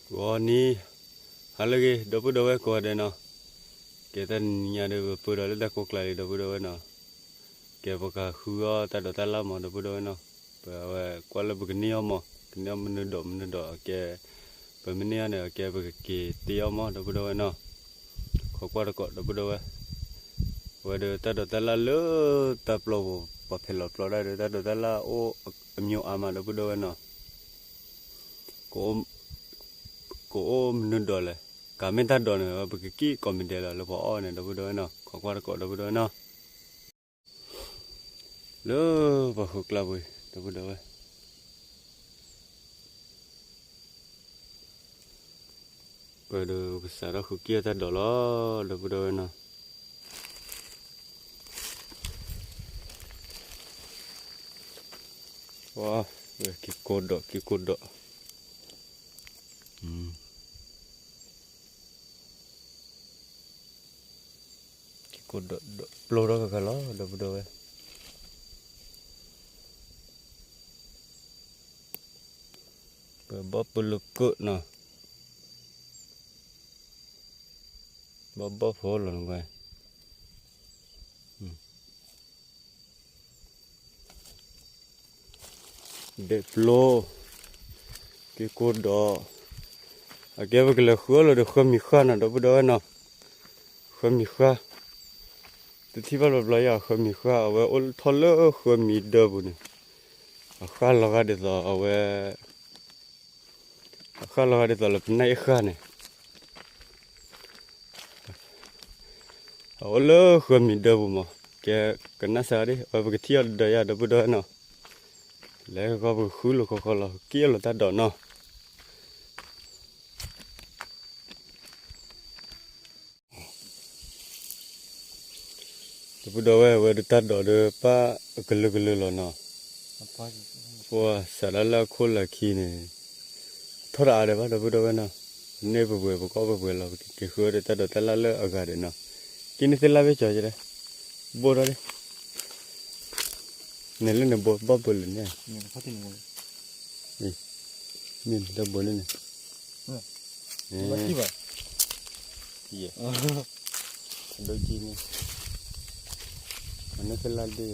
ဂီၤနံၤ ဟါလၢအဂ့ၤ ဒီပုၢ်ဒီဝဲၢ်ကိးဂၤဒဲးနီၤ, ကဲတနံၤညါဒီး ပပၢၢ်ဒီးလၢတၢ်ကိးကျါလံ ဒီပုၢ်ဒီဝဲၢ်နီၤ, ကဲပကဃုအီၣ်တၢ်ဒိးတၢ်လၣ်မး ဒီပုၢ်ဒီဝဲၢ်နီၤ, ပဝဲကွၢ်လၢပကန့ၢ်အီၣ်မး ကန့ၢ်အီၣ်မနုၤဒိးမနုၤဒိး အကဲ ပမ့ၢ်န့ၢ်အီၣ်န့ၣ် အကဲပကက့ၤတ့အီၣ်မး ဒီပုၢ်ဒီဝဲၢ်နီၤ, ခိးကွၢ်တကိး ဒီပုၢ်ဒီဝဲၢ်, အဝဲဒီးတၢ်ဒိးတၢ်လၣ်လၢတၢ်ပျီပူၤ ပှၤဖဲးလီၤပျီတၢ်ဒီး တၢ်ဒိးတၢ်လၣ်အိၣ်အမျိုးအါမး ဒီပုၢ်ဒီဝဲၢ်နီၤ, ကအိၣ်မနုၤဒိးလဲၣ်, ကမ့ၢ်တၢ်ဒိးန့ၣ် ပကက့ၤကိးမံၤဒဲးလီၤ လၢပှၤအီၣ်န့ၣ် ဒီပုၢ်ဒီဝဲၢ်နီၤ, ခိးကွၢ်တကိး ဒီပုၢ်ဒီဝဲၢ်နီၤ, လၢပှၤဃုကျါပူၤ ဒီပုၢ်ဒီဝဲၢ် ပဒီးကစးထီၣ်ဃုက့ၤအီၣ်တၢ်ဒိးလီၤ ဒီပုၢ်ဒီဝဲၢ်နီၤ, ဝဲက့ၤကိးဒိး က့ၤကိးဒိး, က့ၤကိးဒိး ဒိးပျီထီၣ်ကဂၤလီၤ ဒီပုၢ်ဒီဝဲၢ်, ပဘီၣ်ပလၢကၢၣ်နီၤ, ဘီၣ်ဘီၣ်ဖိလီၤနကွၢ် ဒဲးပျီ, က့ၤကိးဒိး, အကဲပကလဲၤဃုအီၣ်လီၤဒီးဃၢမံၤဃၢ်နီၤ ဒီပုၢ်ဒီဝဲၢ်နီၤ, ဃၢမံၤဃၢ်, တထံၣ်ဘၣ်ဘျီဘျီယါ ဃၢမံၤဃၢ် အဝဲအိၣ်ထီၣ်လၢဃၢမံၤဒၢပူၤန့ၣ်, အဃၢ်လီၤဂာ်ဒ်သိးအဝဲ အဃၢ်လီၤဂာ်ဒ်သိးလၢပနၢ်အ့ၣ်ဃၢ်န့ၣ်, အအိၣ်လၢဃၢမံၤဒၢပူၤမး, ကဲကနၣ်စၢ်ဒ် အဝဲပကထံၣ်အီၤတဒၢယါ ဒီပုၢ်ဒီဝဲၢ်နီၤ, လဲၤဂီၢ်ပကဃုလိာ်ခီဃီလီၤ က့ၤအီၣ်လီၤတၢ်ဒိးနီၤ ဒီပုၢ်ဒီဝဲၢ် အဝဲဒၣ်တၢ်ဒိးဒီးပၢ်အကလုာ်ကလုာ်လီၤနီၤ, ပှၤစးဒၣ်လၢအခိၣ်လၢခံန့ၣ်, ထီၣ်တအါဒံးဘၣ် ဒီပုၢ်ဒီဝဲၢ်နီၤ, န့ၢ်ပပှဲၤပကအီၣ်ပပှဲၤလီၤ ပကက့ၤဃုဒီးတၢ်ဒိးတၢ်လၣ်လၢအဂၤဒံးနီၤ, က့ၤန့ၢ်သ့ၣ်လၣ်ဘ့ၣ်ကၠီယဲဒၣ်, ဘိၣ်ထီၣ်ဒံး န့ၣ်လၢန့ၣ်ဘိ ဘၣ်ဘိလၢန့ၣ်, မ့ၢ်တၢ်ဘိလၢန့ၣ်, ဘၣ်ဘိ, အဒိကံန့ၣ်, အန့ၣ်သ့ၣ်လၣ်ဒ့ၣ်ဒီး,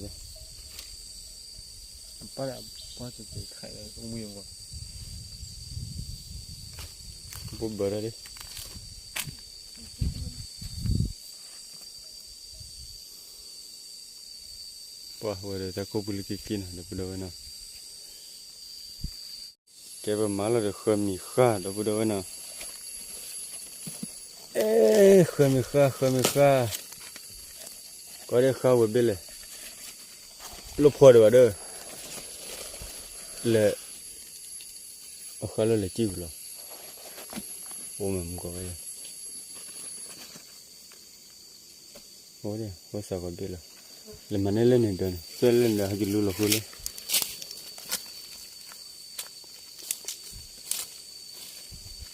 ဘိၣ်ဘၢထီၣ်ဒံး ပှၤဝဲဒီးတၢ်ခိၣ်ပူၤလၢက့ၤက့ၤနီၤ ဒီပုၢ်ဒီဝဲၢ်နီၤ, ကဲပမၤလီၤဒီးဃၢမံၤဃၢ် ဒီပုၢ်ဒီဝဲၢ်နီၤ, အဲ ဃၢမံၤဃၢ် ဃၢမံၤဃၢ်, ကီဒ်ဃၢဝဲဘ့ၣ်လဲၣ်, လိၣ်ဖှီၣ်ဒံးဘၣ်ဒီး, လဲၤ, အဃၢလၢလဲၤစံၣ်ပူၤလီၤ, အိၣ်မ့ၢ်မူကီၢ်ဝဲ အိၣ်ဒံး အိၣ်စးကီးဘ့ၣ်လီၤ, လဲၤမၤန့ၢ်လၢန့ၣ်ဒီးန့ၣ် သွဲၣ်လၢန့ၣ်ဒီး ဟဲက့ၤလူလီၤဃိလၢ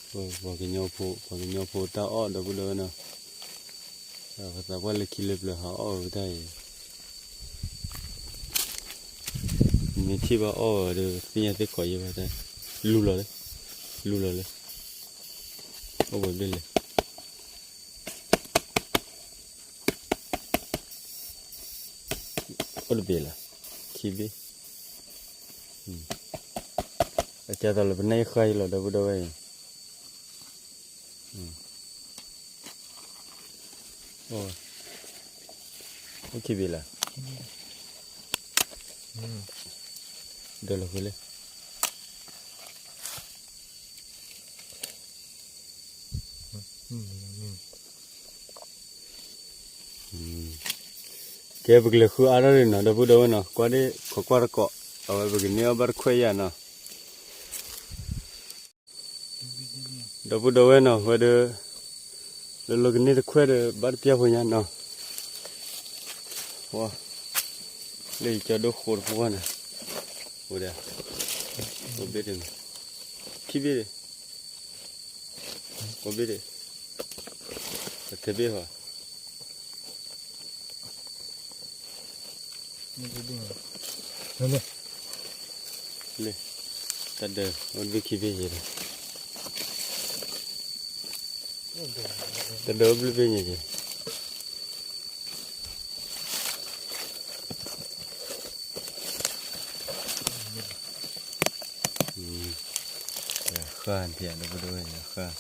ပှၤကညီဖိ ပှၤကညီဖိတၢ်အီၣ် ဒီပုၢ်ဒီဝဲၢ်နီၤ, ပသးပှၢ်လၢခံလၢပျၢၤဟးအီၣ်ဝဲတၢ်အံၤ, မ့ၢ်ထံၣ်ဘၣ်အီၣ်ဝဲဒီး သ့ၣ်ညါသ့ၣ်ခိးယဲဘၣ်တၢ်, လူလီၤလၢ, လူလီၤလၢ, အိၣ်ဝဲဘ့ၣ်လဲၣ် အိၣ်တဘ့ၣ်လီၤ, ခံဘ့ၣ်, အကဲသိးလၢပနၢ်အ့ၣ်ဃၢ်အံၤလီၤ ဒီပုၢ်ဒီဝဲၢ်အံၤ, အိၣ်ခံဘ့ၣ်လီၤ, ဒၢလီၤဃုလၢ ကဲပကလဲၤဃုအါထီၣ်ဒံးနီၤ ဒီပုၢ်ဒီဝဲၢ်နီၤ, ကွၢ်ဒ်ခိးကွၢ်တကိး, အဝဲပကန့ၢ်အီၣ်ဘၣ်တခွဲးယၤနီၤ, ဒီပုၢ်ဒီဝဲၢ်နီၤ ဝဲဒီး လၢလီၤကန့ၢ်တခွဲးဒီး ဘၣ်တပျၢ်ဖိညါနီၤ, ဝါ, လၢယကၠီဒိၣ်ဃိတဖၣ်န့ၣ်, အိၣ်ဒံး, အိၣ်ဘ့ၣ်ဒံး, ခံဘ့ၣ်ဒံး အိၣ်ဘ့ၣ်ဒံး, ပထဲဘ့ၣ်ဟီ, လၢ, တၢ်ဒၢး အိၣ်တဘ့ၣ်ခံဘ့ၣ်ယဲဒီး, တဒၢဘျုးဘ့ၣ်ညါက့ၤ ဃၣ်ထံၣ် ဒီပုၢ်ဒီဝဲၢ် ဃၣ်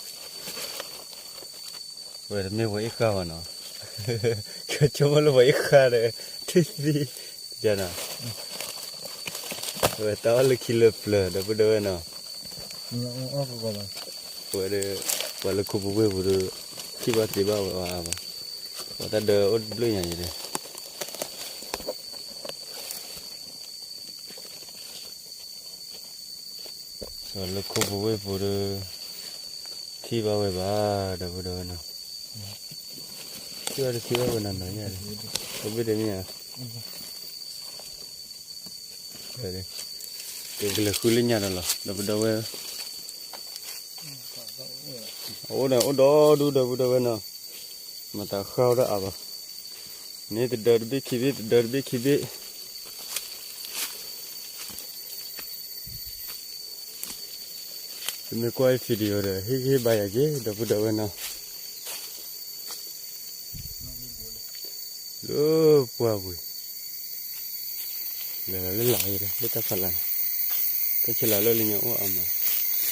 ဝဲတမ့ၢ်ပှၤအ့ၣ်ဃၣ်ဘၣ်နီၤ ကဆိကမိၣ်လၢပှၤအ့ၣ်ဃၣ်ဒီး ထံၣ်သံ ကနီၤ ဝဲတၢ်အီၣ်လၢခံလၢပျၢၤ ဒီပုၢ်ဒီဝဲၢ်နီၤ ဝဲဒီး ပှၤလၢခိပူၤဝ့ၢ်ပူၤဒီး ထံၣ်ဘၣ်သ့ဘၣ်ဝဲအါဘၣ် ပှၤတၢ်ဒၢအိၣ်တဘျုးညါအံၤဒီး လၢခိပူၤဝ့ၢ်ပူၤဒီး ထံၣ်ဘၣ်ဝဲဘၣ် ဒီပုၢ်ဒီဝဲၢ်နီၤ ထံၣ်ဘၣ်တထံၣ်ဘၣ်ဝဲနီၤနီၤယၤ တဘ့ၣ်တမ့ၢ်ဧါ ကကလဲၤဃုလၢညါဒီးလီၤ ဒီပုၢ်ဒီဝဲၢ် အအိၣ်ဒီးအိၣ်ဒီဒူၣ် ဒီပုၢ်ဒီဝဲၢ်နီၤ မတၤဃၣ်ဝဲဒၣ်အါဘၣ် န့ၣ်တဒၢတဘ့ၣ်ခံဘ့ၣ် တဒၢတဘ့ၣ်ခံဘ့ၣ် ပမ့ၢ်ကွၢ်အံၤ video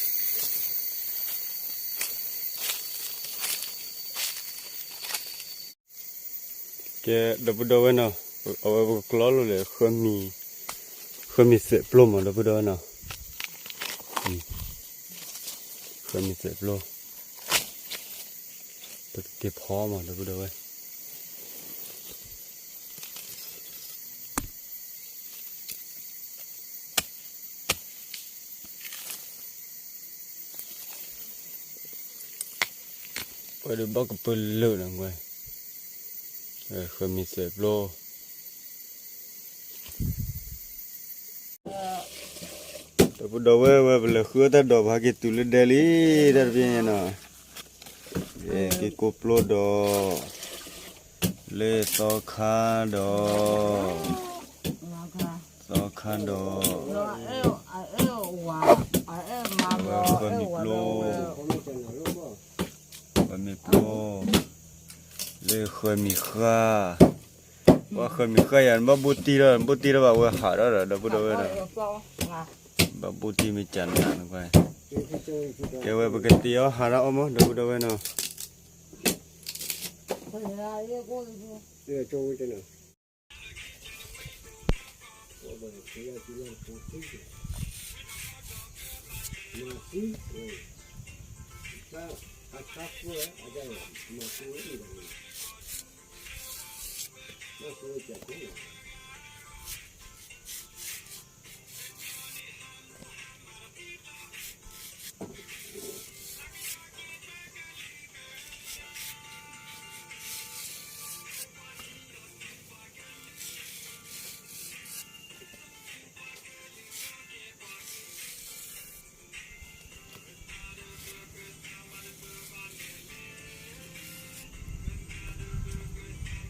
ဒီး ဟ့ၣ်ဂံၢ်ဟ့ၣ်ဘါယၤက့ၤ ဒီပုၢ်ဒီဝဲၢ်နီၤ လၢပှၢ်ပူၤ လဲၤလီၤလၢလာ်အံၤ လၢတၢ်ဖးလၢ်န့ၣ် တၢ်ဆဲးလၤလၢလၢညါအိၣ်အါမး ကဲ ဒီပုၢ်ဒီဝဲၢ်နီၤ အဝဲပကကျီလိာ်လၢ ဃၢမံၤစဲးပျိမး ဒီပုၢ်ဒီဝဲၢ်နီၤ ဃၢမံၤစဲးပျိ ပကက့ၤဖီမး ဒီပုၢ်ဒီဝဲၢ် ပှၤဒီးဘၣ်ကပၢလၢာ်နီၤကွၢ် ဃၢမံၤစဲးပျိ ဒီပုၢ်ဒီဝဲၢ်ဝဲ ပလဲၤဃုအီၣ်တၢ်ဒီး ပဟးက့ၤတုၤလၢဒဲလံ တၢ်တဘ့ၣ်ညါနီၤ က့ၤကိးပျိဒီး လၢသီခါဒီး သီခါဒီး ဃၢမံၤပျိ ဃၢမံၤပျိ လၢဃၢမံၤဃၣ် ပှၤဃၢမံၤဃၣ်ယၤ နဘၣ်ဘိၣ်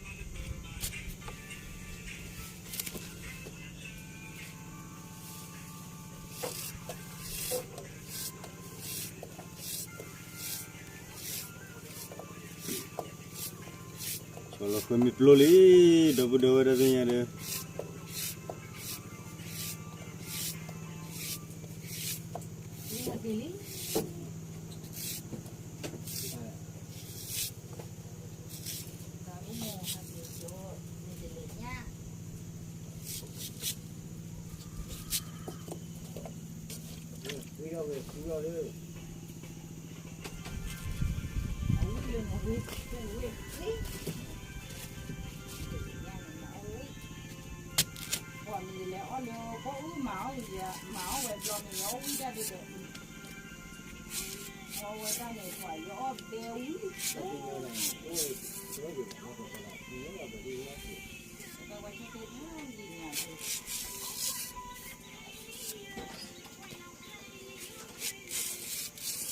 တံၢ်ထီၣ် နဘိၣ်တံၢ်ထီၣ်ဘၣ်ဝဲဟးထီၣ်ဒီး ဒီပုၢ်ဒီဝဲၢ်ဒီး ဘၣ်ဘိၣ်တံၢ်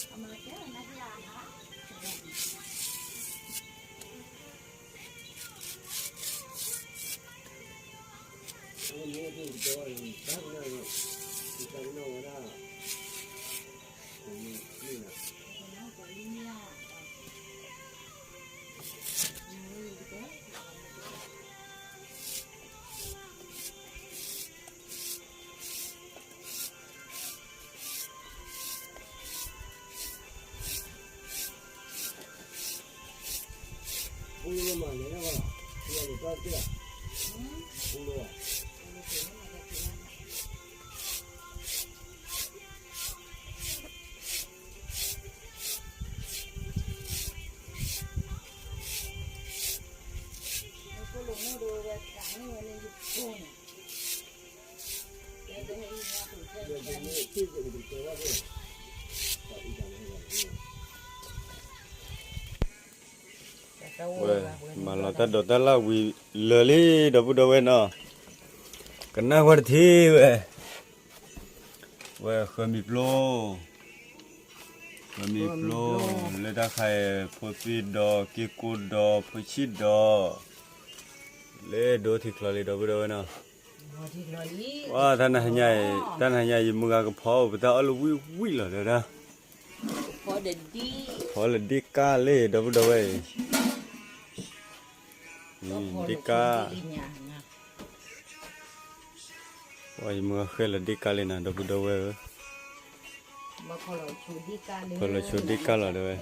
မ့ၢ်ကနးနကွၢ် ကဲဝဲပကတ့အီၣ်ဟးထီၣ်အီၣ်မး ဒီပုၢ်ဒီဝဲၢ်နီၤ ဆီလီၤဃၢမံၤပျိလံ, ဒီပုၢ်ဒီဝဲၢ်တၢ်သ့ၣ်ညါဒီး ဝဲ မၤလီၤတၢ်ဒိးတၢ်လၢ်ဝံၤလၢာ်လံ ဒီပုၢ်ဒီဝဲၢ်နီၤ, ကနၣ်ဝဲတထံၣ်ဝဲ, ဝဲဃၢမံၤပျိ ဃၢမံၤပျိ, လၢတၢ်ခါအံၤ ဖိသံဒီး က့ကိဒီး ဖိဆံးဒီး, လၢဒိထံချီလံ ဒီပုၢ်ဒီဝဲၢ်နီၤ, ဝဲ တၢ်နၤညါအံၤ ယမုၢ်ဂၤကဖီအိၣ် ပတၢ်အီၣ်လၢဝံၣ်ဝံၣ်လီၤဒီးဒၣ်, ဖီလၢဒ့ကၢ်လံ ဒီပုၢ်ဒီဝဲၢ်အံၤ, ဒ့ကၢ် ပှၤယမုၢ်ဂၤဃဲလီၤဒ့ကၢ်လံနၤ ဒီပုၢ်ဒီဝဲၢ်ဧၢ, ဖီလီၤဆိဒ့ကၢ်လီၤဒီးဝဲ,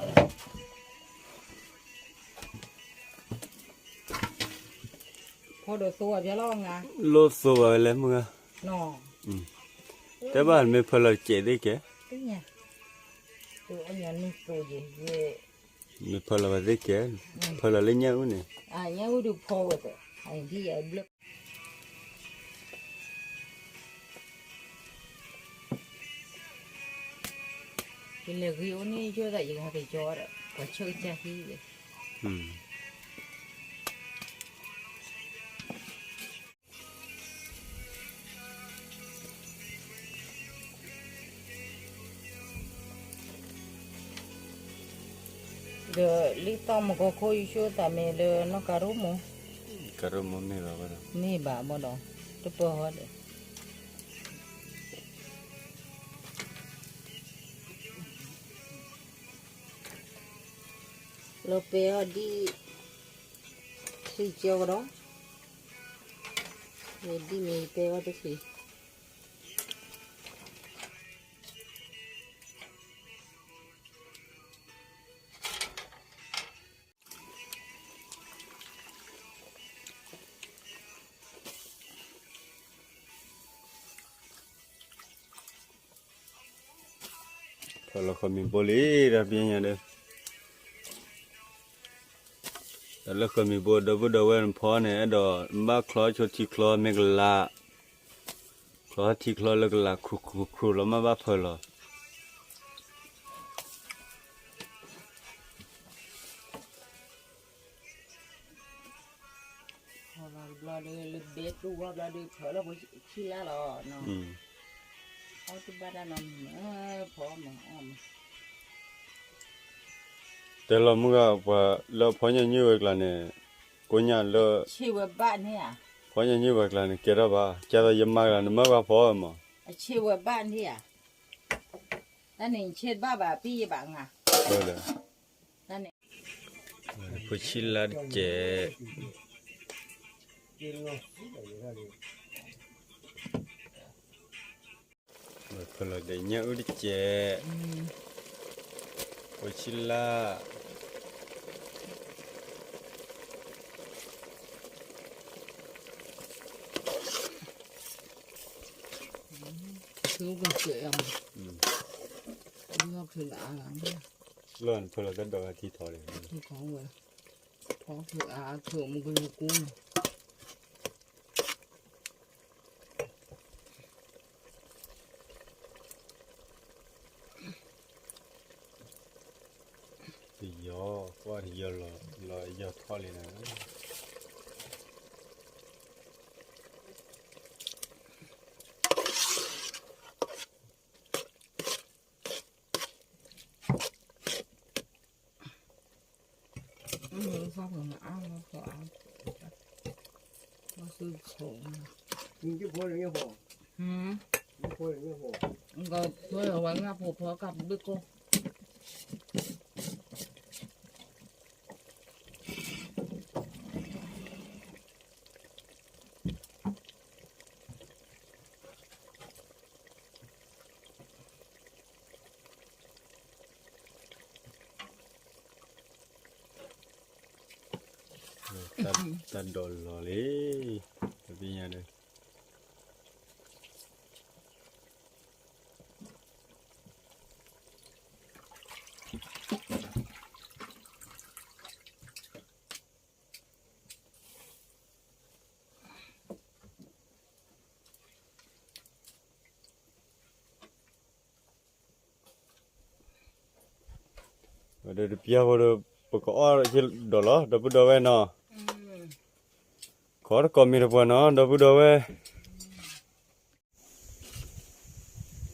ဖီဒိၣ်သိဘၣ်လီၤ, လိၣ်သိဘၣ်ဝဲလၢမုၢ်ဂၤ, တဲဘၣ်မ့ၢ်ဖီလီၤစဲးသ့ၣ်ကဲ, မ့ၢ်ဖီလီၤဘၣ်သ့ၣ်ကဲ, ဖီလီၤလၢညၣ်အူန့ၣ်, ယလဲၤဂ့ၤအိၣ်န့ၣ် ယိသးယကဟဲက့ၤကၠီဒီး ပှၤဆၢကစၢ်ဟံၣ်ဝဲ, ဒီးလံသီမုၢ်ကီၢ်ခိၣ် ယဆိသးမ့ၢ်လၢနီၢ်ကါရိမိၢ်, ကါရိမိၢ်မ့ၢ်ဘၣ်ဘၣ်ဒီး, မ့ၢ်ဘၣ်ဘၣ်ဒီး, တပၢၢ်ဟီဒီး လီၤပဲာ်အီၤဒ် ထံကၠီကဒီး, မ့ၢ်ဒ်မ့ၢ်ပဲာ်အီၤတထံၣ်, ဖီလီၤဃၢမံၤဘိလံ ဒီးပညါဒီး, တၢ်လၢဃၢမံၤဘိ ဒီပုၢ်ဒီဝဲၢ်နဖီန့ၣ် အဲၣ်ဒိးဘၣ်ချီဆိထံချီမ့ၢ်ကလး, ချီထံချီလၢကလး ခရူၣ်ခရူၣ်ခရူၣ်လီၤမ့ၢ်ဘၣ်ဖၢလီၤ ဖီလီၤတဘျီဒီး လၢဘဲတူၢ်ဝဲဘျီဒီး ဖၢလီၤဖိဆံးလါလီၤနီၤ, အီၣ်တဘၣ်တၢ်နီတမံၤမး, ဖီမးအီၣ်မး, တဲလီၤမုၢ်ဂၤ ပှၤလၢဖီညါညွၢ်ဝဲကျါန့ၣ်, ကိးညါလၢ, ဆ့ဝဲဘၣ်န့ၣ်ဧါ, ဖီညါညွၢ်ဝဲကျါန့ၣ် ကဲထီၣ်ဘၣ်, ကဲသိးယမၤကျါန့ၣ် မၢဘၣ်ဖီမး, အဆ့ဝဲဘၣ်န့ၣ်ဧါ, တၢ်န့ၣ်ဆ့ဘၣ်ဘၣ် ပံၢ်ယဘၣ်ငါ, တၢ်န့ၣ် ဖိဆံးလါတကဲး, ဖီလီၤဒီးညၣ်အူတကဲး, ဖိဆံးလါ ထုကစၢၢ်အီၤ, လၢနဖီလီၤတၢ်ဒိးဂၤထံထီၣ်န့ၣ်, ထီၣ်ဝဲ, ထီၣ်ဖုးအါထုးမူကလူးကူန့ၣ် တယီၤ, ကွၢ်တယီၤလီၤ, လီၤယီၤထီၣ်လံနၤ. ဝဲ တၢ်ဒိးလီၤလံ, တပညါဒီး ဒီးတပျၢ်ဖိဒီး ပကအီၣ်ဒိၣ်လီၤ ဒီပုၢ်ဒီဝဲၢ်နီၤ, ခီတကိးမံၤတပှၤနီၤ ဒီပုၢ်ဒီဝဲၢ်,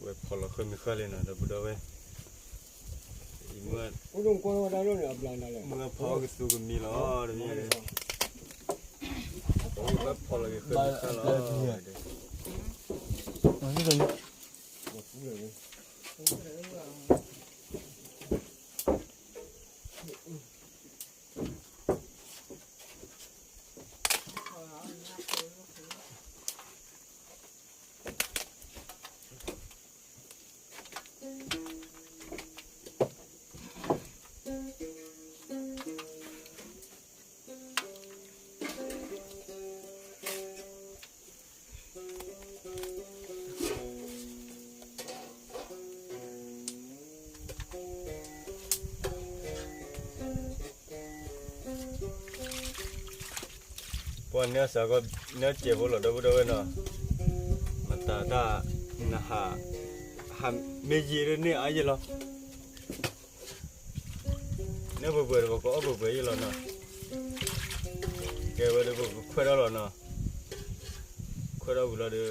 ဝဲဖီၣ်လီၤဃၢမံၤဃၢ်လံနီၤ ဒီပုၢ်ဒီဝဲၢ်, မုၢ်ဖီကသူကမံၤလီၤ တမံၤ, ဝဲဖီၣ်လီၤဃၢမံၤဃၢ်လီၤ. ပှၤန့ၢ်စ့ၢ်ကီး န့ၢ်စ့ၢ်ဖိလီၤ ဒီပုၢ်ဒီဝဲၢ်နီၤ, မတၤတၢ်နဟး, ဟးမ့ၢ်ယံာ်ဒ်န့ၣ်အါယံာ်လီၤ. န့ၢ်ပှဲၤပှဲၤဒီး ပကအီၣ်ပှဲၤပှဲၤယံာ်လီၤနီၤ. ကဲဝဲဒီး ပကခွဲးထီၣ်လီၤနီၤ. ခွဲးထီၣ်ဝံၤလီၤဒီး,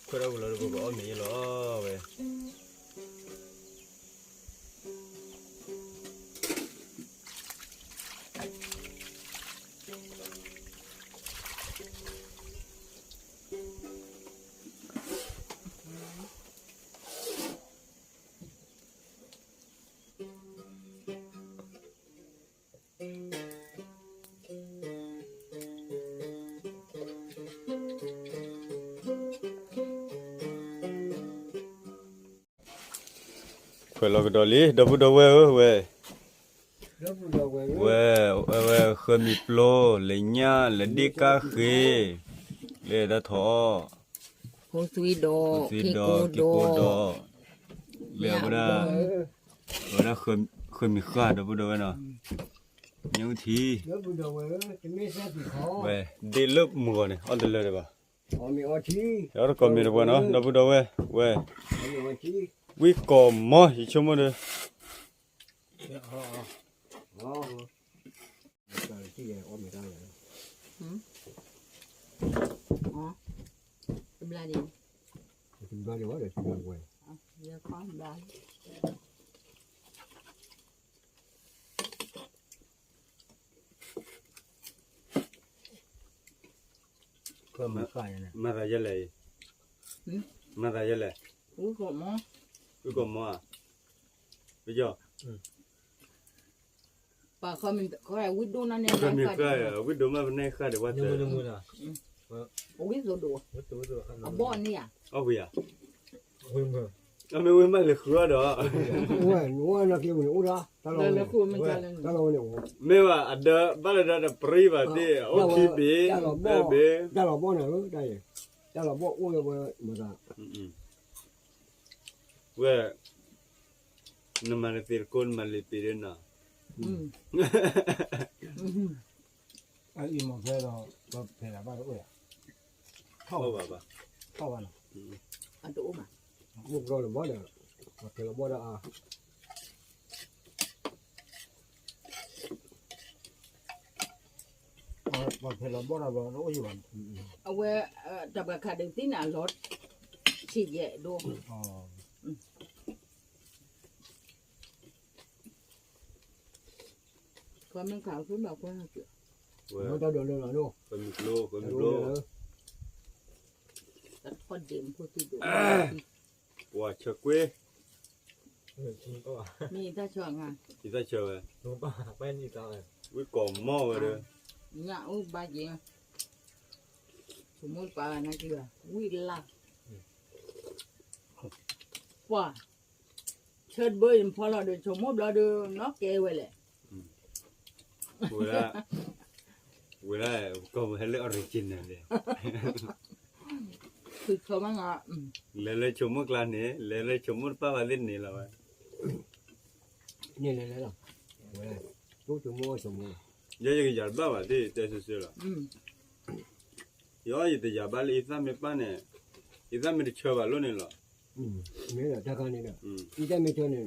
ခွဲးထီၣ်ဝံၤလီၤဒီး ပကအီၣ်မ့ၤယံာ်လီၤဝဲ. ခွဲးလီၤကဒီးလံ ဒီပုၢ်ဒီဝဲၢ်ဧၢဝဲ, ဝဲ, ဝဲဃၢမံၤပျိ လဲၤညၣ် လဲၤဒ့ၣ်ကၣ်ဃ့, လဲၤတၢ်ထီၣ်, ဖိသွံဒီး က့ၤကိဒီး, လဲၤဝဲဒၣ်, ဝဲဒၣ်ဃၢမံၤဃၢ် ဒီပုၢ်ဒီဝဲၢ်နီၤ, ညၣ်အူထံ, ဝဲ, ဒ့ၣ်လၢမုၢ်ဂီၤန့ၣ် အီၣ်တလၢတဘၣ်, အီၣ်တကိးမံၤတပှၤနီၤ ဒီပုၢ်ဒီဝဲၢ်, ဝဲ, ဝံၣ်ကိးမီၤ ယဆိကမိၣ်ဒီး မၤသးယဲလဲၣ်, မၤသးယဲလဲၣ်, ဝံၣ်ကိးမီၤ, ဝံၣ်ကိးမီၤဧါ, ပယီၤ ပှၤဝံၣ်ဒိၣ်မးပနဲဃၣ်ဒီး, ဝံၣ်သိဒိၣ်, အဘီၣ်န့ၣ်ဧါ, အီၣ်ဝံၤဧါ, အမ့ၢ်ဝံၤမးလဲၤဃုအီၤဒီး, မ့ၢ်ဘၣ် အဒၢဘၣ်လၢဒၢတပြံဘၣ်သ့ၣ် အိၣ်ခံဘ့ၣ်, တၢ်လီၤဘီၣ်န့ၣ်ဧါ, တၢ်လီၤဘီၣ်အိၣ်လၢပှၤမၤသး, ဝဲ, နမၤတသ့တကိး နမၤလံာ်ပ့ၤဒ်နီၤ, အအံၤမ့ၢ်ဖဲဒီး ပဖဲးလၢဘၣ်တအိၣ်ယၤ, ထီၣ်ဘၣ်ဘၣ်, ထီၣ်ဘၣ်နီၤ, အတအိၣ်ဘၣ်, မုၢ်ကီၢ်လၢဘီၣ်ဒီး, ပဖဲးလၢဘီၣ်ဒီးအါ ပှၤဖဲးလီၤဘီၣ်ဒီးဘီၣ်တအိၣ်ယံၤဘၣ်, အဝဲ, တၢ်ပှၤခးဒုးသံန့ၣ်အလီၤ, ဆံးယဲၢ်ဒိၣ်, ခွဲမ့ၢ်ခးအဃိဘၣ်ခွဲဟးက့ၤ, တၢ်ဒိးလၢလီၤဒိၣ်, တၢ်ထီၣ်ဒ့ၣ်မ့ၢ်ဖိသံဒိၣ်, ပှၤဆၢကွ့ မ့ၢ်ယတၢ်ဆၢ, ယတၢ်ဆၢဝဲ, ဝံၣ်ကိးမီၤဝဲဒီး, ညၣ်အိၣ်ဘၣ်က့ၤ, ဆိကမိၣ်တပာ်ဘၣ်နာ်က့ၤဘၣ်, ဝံၣ်လၢ်, ပှၤ, ဆၢတဘၢအံၤဖီလီၤဒီး ဆိကမိၣ်ဘျီဒီး နီၢ်ကဲဝဲလဲၣ်, ဝဲဒၣ်, ဝဲဒၣ်, ကီၢ်ပူၤဟဲလၢ original န့ၣ်, လဲၤလၢဆိကမိၣ်ကျါန့ၣ် လဲၤလၢဆိကမိၣ်တပၣ်ဘၣ်သ့ၣ်န့ၣ်လီၤဝဲ, န့ၣ်လဲၤလဲၤလီၤ, ဝဲ, ဆိကမိၣ်ဆိကမိၣ်, ယဲယကယၤတဘၣ်ဘၣ်သ့ၣ်တဲဆၢဆၢလီၤ, ယဲယတယၤဘၣ်လၢအံသၣ်မ့ၢ်ပၣ်န့ၣ်, အံသၣ်မ့ၢ်တဆၢဘၣ်လိၣ်န့ၣ်လီၤ, မ့ၢ်တၢ်ခါန့ၣ်ဒီး, အံသၣ်မ့ၢ်ဆၢန့ၣ်, အံ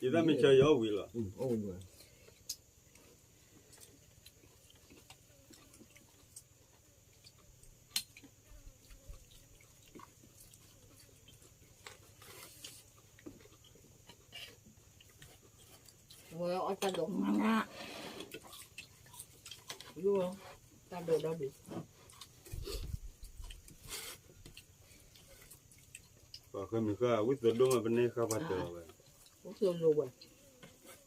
သၣ်မ့ၢ်ဆၢယအီၣ်ဝံၤလီၤ, အီၣ်ဝံၤလီၤ ဝဲအီၣ်တၢ်ဒိးမးမး, ယိၣ်, တၢ်ဒိးဒီဒူၣ်, ပှၤဃၢမုၢ်ဃၢ် ဝံၣ်သိဒိၣ်မး ပန့ၢ်ဃၣ်ပှၤတၢ်ဝဲ, ဝံၣ်သိလိၤဝဲ,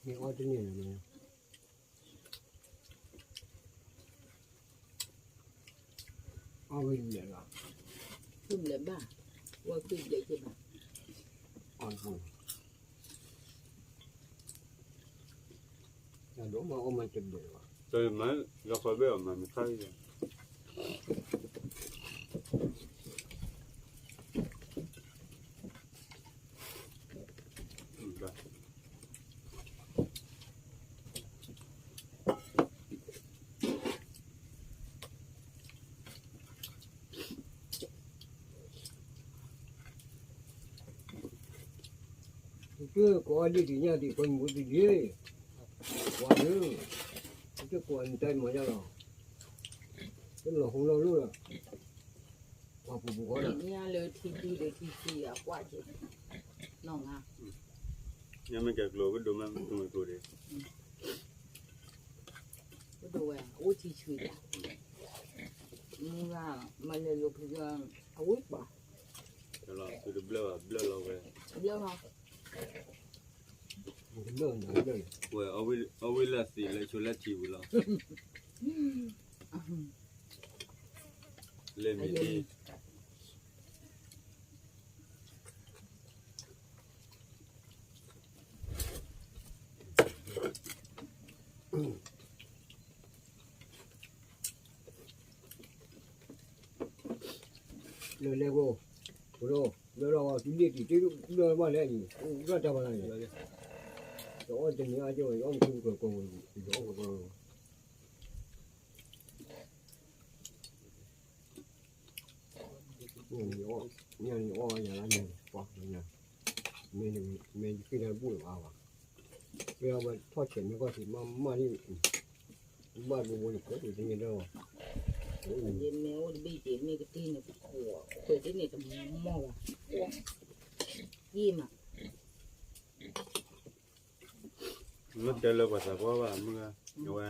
မ့ၢ်အီၣ်တန့ၢ်လၢၤ အီၣ်ဝဲလဲၣ်လီၤ, ဝဲလဲၣ်ဘၣ်, ဝဲကွံာ်ဘျဲၣ်က့ဘၣ်, အီၣ်, တၢ်ဒိးမးအီၣ်မးတဘျဲၣ်ဘၣ်, တမၤလီၤဃီဘဲအီၤမးမ့ၢ်ခါလံ, ကကအီၣ်ဒံးတညၣ်ဒံး ပှၤမူတယ့ၢ်, ပှၤဧၢ, ကကိးနတၢ်မၤယါလီၤ, တလီၤဟိလီၤလိၣ်လီၤ, ပှၤပူၤပူၤဃီလီၤ, ညါလၢထံဒုဒီးထံဆံးအကွၢ်က့ၤ, နီၢ်ငါ, ညါမ့ၢ်ကဲကျိၤကဒိၣ်မး မ့ၢ်ကျိၤဒံး, ကဒိၣ်ဝဲ အအိၣ်ထံဆံးဒံး, မုၢ်ဂၤ, မၤလဲၤလိာ်ဖုး, အဝံၣ်ပှၤ, သုတဘျၢဘၣ် ဘျၢလီၤဝဲ, ဘျၢလီၤ, ဝဲ, အီၣ်ဝံၣ်လၢသံးလၢဆိလၢထံပူၤလီၤ, လဲၤမံၤဒံး လၢလဲၤကိၢ်, လၢလီၤ တုၤန့ၣ်တံၤ တဘျီဘၣ်လဲၣ်အံၤ အိၣ်ဘျီတၢ်ဘၣ်လၢအံၤ, ယအီၣ်တနံၤအါကၢ်ဝဲ ယအီၣ်မ့ၢ်ခုကီၢ်ကီၢ်ဝဲ, ယအီၣ်ကီၢ်ကီၢ်ဝဲ, ညါန့ၣ်အီၣ်ယၤလၢညါ, မ့ၢ်ယဃ့တၢ်တဘူၣ်လၢၤဘၣ်, ကဲဝဲထီၣ်ဆဲးမ့ၢ်ကီၢ်ဆံးမးမးန့ၣ်, ဘၣ်ကဝီၤန့ၣ် ခွဲးတန့ၢ်ဒီး, မ့ၢ်အိၣ်တဘ့ၣ်က့ၤ မ့ၢ်ကတ့ၢ်န့ၣ် ခွဲးတန့ၢ်တမံၤမီၢ်ဘၣ်, ယ့ၢ်မး မ့ၢ်တဲလၢပှၤသးပှၢ်ဘၣ်မုၢ်ဂၤ, အဝဲ,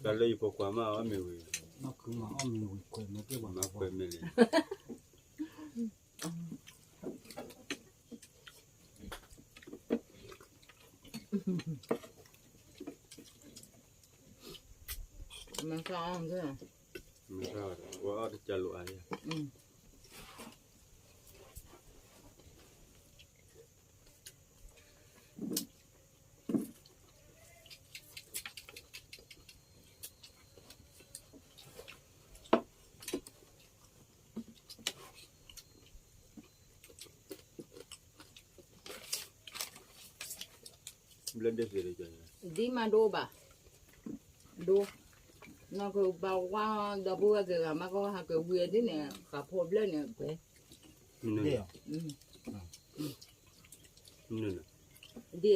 တၢ်လၢယဖိခွါမးအီၣ်မ့ၤဝံၤ, မၤခွဲးမ့ၤလံ, မၤဆါအီၣ်, မၤဆါအီၣ်တကလိာ်အါယၤ ဘျၢဒ့ၣ်စ့ၢ်, ဒ်မးဒိဘၣ်, ဒိ, နီၢ်ကဘၣ်ဝါဒီပုၢ်ဝဲၢ်ကဂၤမးကီၢ်ဟးကဝံၤဒ်န့ၣ် ဃးဖိဘျၢၣ်န့ၣ်ကွဲး, ဒ်, ပှၤ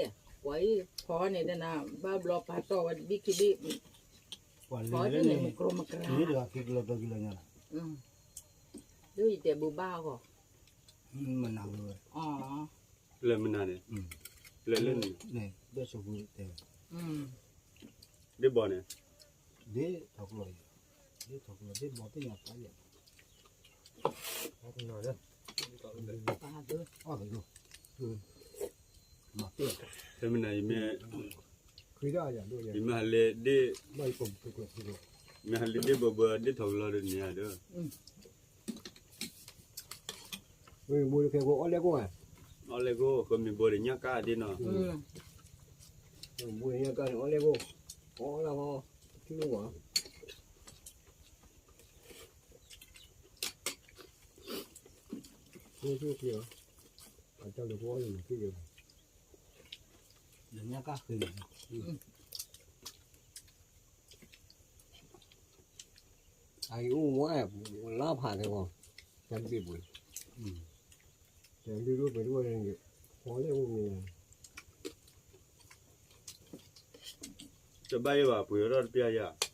အံၤ ဖီန့ၣ်တနၤ ဘၣ်ဘျီပာ်တီၢ်ဝဲတဘ့ၣ်ခံဘ့ၣ်, ဖီန့ၣ်မုၢ်ကျိၤမုၢ်ကျါ, ဒ်ယတဲဘုးဘၣ်အဂီၢ်, မနၤဝဲ, လၢမနၤန့ၣ်, လၢလၢန့ၣ်, ဒ်ဘီန့ၣ်, ဒ်ထီၣ်ကျိၤ, ဒ်ထီၣ်ကျိၤ ဒ်ဘီသ့ၣ်ညါပာ်ယဲၢ်, ဖဲမနၤယမ့ၢ်, ယမ့ၢ်ဟးလဲၤဒ့ၣ်, မ့ၢ်ဟးလဲၤဒ့ၣ်ဘီဘီ ဒ်ထီၣ်ကျိၤဒီးန့ၣ်ဧါဒီး, အီၣ်လဲၣ်ကိၣ်, ကမ့ၢ်ဘီဒီးညၣ်ကါဒ်နီၤ ဘိညါကန့ၣ် အီၣ်လဲၣ်ဘိ, အီၣ်လၢဟီ, ထံၣ်လိၣ်ဝါ, ထံၣ်ထံၣ်အီၤ, အတၢ်လၢပအီၣ်လၢမ့ၢ်ထံၣ်လၢ, လၢညါကဃ့န့ၣ်, အအံၤအိၣ်ဝဲ, လါဖးသ့ၣ်ဂီၤ, တၢ်ဘ့ၣ်ပှ့ၤ, တၢ်ဘ့ၣ်ဒိၣ်ပှ့ၤဒိၣ်န့ၣ်, အီၣ်လဲၣ်အိၣ်မ့ၢ် တဘၣ်ယဲဘၣ် ပှ့ၤအီၤဒီးတပျၢ်ယၤ. ပှ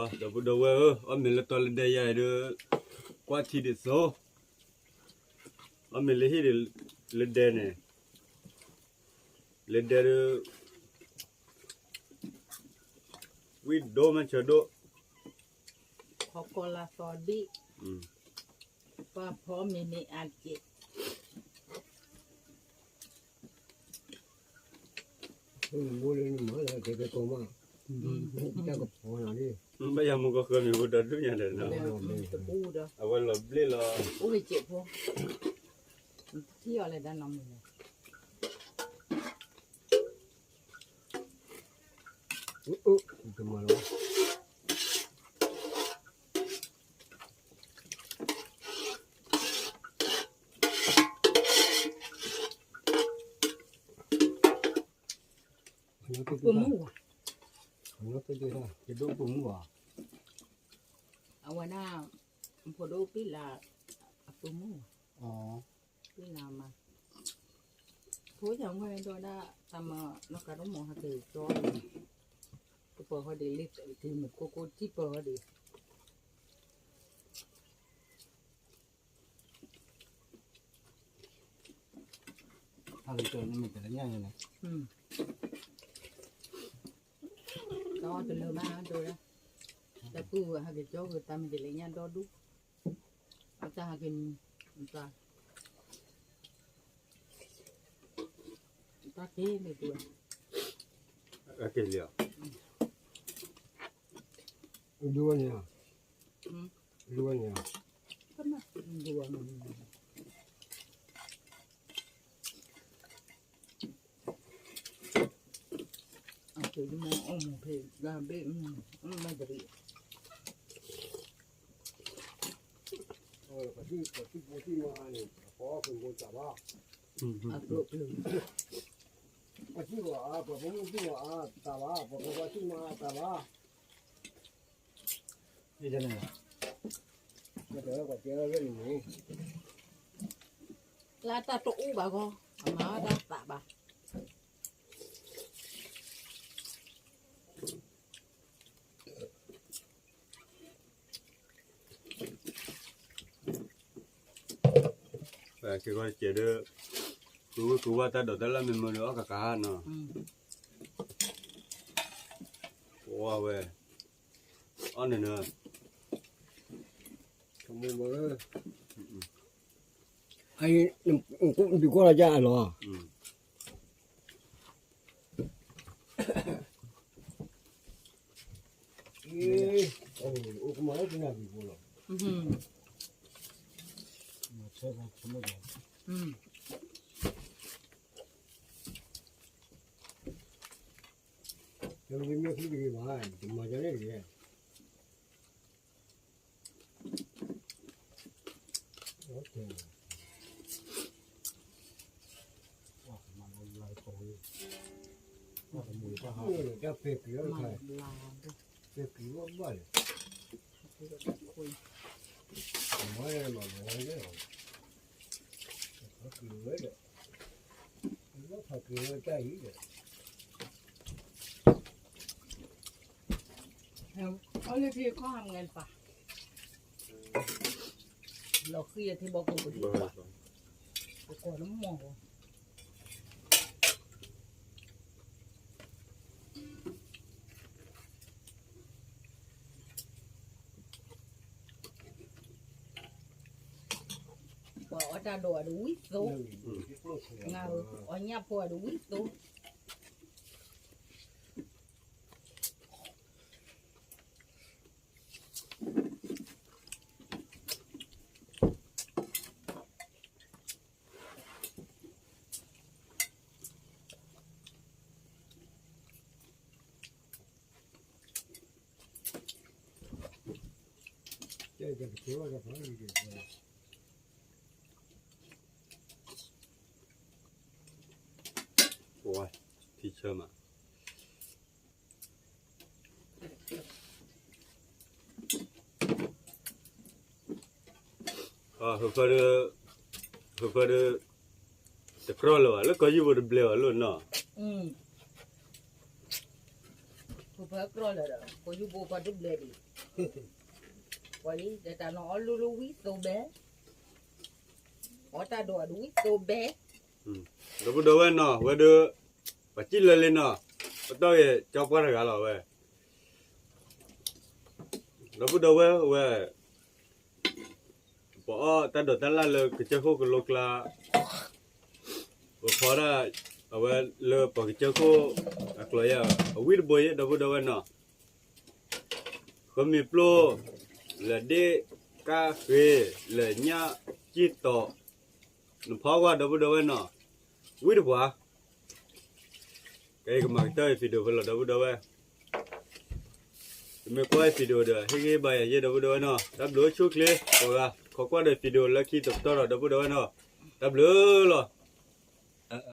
ၤ ဒီပုၢ်ဒီဝဲၢ်ဧၢ, အီၣ်မ့ၤလၢတီလၢဒဲယၤအံၤဒီး ကွၢ်ထံဒ်သိး, အီၣ်မ့ၤလၢဟံၣ်ဒီး လၢဒဲန့ၣ်, လၢဒဲဒီး ဝံၣ်ဒိၣ်မ့ၢ်ဆၢဒိၣ်, ဟီၣ်ကီၢ်လၢသီဒံၣ်, ပှၤဖီမ့ၤန့ၣ်အါက့ၢ်. ဘိလၢနမၤလၢကဲကဲကီမး, တၢ်ကဖီနၤလံ, ဘၣ်ယၤမူကီၢ်ဃၢမ့ၤဖိဒီးဒူၣ်ညါဒီးနီၤ, အဝဲလီၤဘျ့ၣ်လီၤ, အိၣ်ကဲကဲဖိ, ထံၣ်အီၤလဲၤဒၣ်နီၤမ့ၢ်လဲၣ်. တမၤလီၤ, ပမူၢ်, ပဒိၣ်ပမူၢ်ဧါ, အဝဲဒၣ်, ဖိဒိၣ်ပ့ၢ်လၢ, အပမူၢ်, ပ့ၢ်လၢမါ, ဖိယၤဝဲဒိၣ်ဒၣ်, တၢ်မၤနီၢ်ကါဒိၣ်မးဟဲက့ၤကၠီ, ကပၢၤဃီဒ်လံ, ကမ့ၢ်ကိၢ်ကိၢ်ထံၣ်ပၢၤဃီဒ် ဟဲက့ၤကၠီန့ၣ်မ့ၢ်တလၢညါန့ၣ်, တၢ်အီၣ်တလၢဘၣ်ဒိၣ်ဒၣ်, တၢ်ပုၢ်ဝဲၢ်ဟဲက့ၤကၠီကတၢ်မ့ၢ်တလၢညါဒီဒူၣ်, အတၢ်ဟဲက့ၤမံ, တၢ်, တၢ်က့ၤန့ၣ်တဝဲ, ဟဲက့ၤလံဧါ, ဒူဝဲန့ၣ်ဧါ, ဒူဝဲန့ၣ်ဧါ, ဒူဝဲန့ၣ် အကမၤအီၣ်မ့ၤဖဲဂၤဘ့ၣ်, အမၤတရံး, ပှၤသံၣ်ဖိသံၣ်မါန့ၣ် ပှၤအီၣ်က့ၤမိၢ်တၢ်ဘၣ်, အကျိၣ်ကျိၣ်, ပှၤသံၣ်ဝဲအါ, ပှၤဖိမုၣ်သံၣ်ဝဲအါတၢ်ဘၣ်, ပှၤဖိခွါသံၣ်မါအါတၢ်ဘၣ်. န့ၣ်, လၢတၢ်တအိၣ်ဘၣ်ဂီၢ်, အမၤတၢ်သးဘၣ်. က့ၤကီၢ်တစဲးဒီး, ကဝံၢ်ကဝါတၢ်ဒိးတၢ်လၢမ့ၢ်မုာ်ဒီးအီၣ်ကကါနီၤ, ဝါဝဲ, အီၣ်န့ၣ်နၤ, မုာ်မုာ်, ဒုးကွၢ်လီၤယၤလီၤ. အီၣ်လၢထံကီၢ်ဟးမ့ၢ်ပၢ်, လီၤဃံအထံဘီကိးပဒံပၢ်, ပကိးနမီၢ်ဘၣ်. ပှၤအီၣ်တၢ်ဒိးအီၤဒီးဝံသိ, အီၣ်ညၣ်ဖိအီၤဒီးဝံသိ. ထံဆၢမး, ဃုဖၢဒီး, ဃုဖၢဒီး, တကြီလၢၤဘၣ် လၢကီၢ်ယူၢ်ဘိတဘျဲဘၣ်လီၤနီၤ, ဃုဖၢကြီလၢၤဒီး ကီၢ်ယူၢ်ဘိကီၢ်တဘျဲဒံး, ပှၤလံ ဒီးတၢ်နီၢ်အီၣ်လူလၢဝံသိဘဲ, အီၣ်တၢ်ဒိးအီၤဒီးဝံသိဘဲ, ဒီပုၢ်ဒီဝဲၢ်နီၤ ဝဲဒီး, ပှၤစံၣ်လၢလ့နီၤ, ပတီၢ်ဂ့ၤကၠီပှၢ်တဂၤလီၤဝဲ, ဒီပုၢ်ဒီဝဲၢ်ဝဲ, ပအီၣ်တၢ်ဒိးတၢ်လၣ်လၢကစၢၢ်ခိၣ်ကလိကျါ, ပဖီဒၣ်, အဝဲလၢပှၤကစၢၢ်ခိၣ်, အကျိၤယဲၢ် အဝံၣ်တဘိယဲၢ် ဒီပုၢ်ဒီဝဲၢ်နီၤ, ဃမ့ၢ်ပျိၢ်, လဲၤဒ့ၣ်, ကၣ်ဃ့, လဲၤညၣ်, ကံၢ်တီၤ, နဖီကွၢ်ဒီပုၢ်ဒီဝဲၢ်နီၤ, ဝံၣ်တပှၤ ကဲကမၤကတၢၢ်အံၤ video ဖဲလီၤ ဒီပုၢ်ဒီဝဲၢ်, တမ့ၢ်ကွၢ်အံၤ video ဒီး ဟ့ၣ်ဂံၢ်ဘါယၤယဲၢ် ဒီပုၢ်ဒီဝဲၢ်နီၤ, တၢ်ဘျုးဆိၣ်ချ့, ပှၤဂၤ ခိးကွၢ်ဒီး video လၢခံတပတီၢ်ဒီး ဒီပုၢ်ဒီဝဲၢ်နီၤ, တၢ်ဘျုးလီၤ.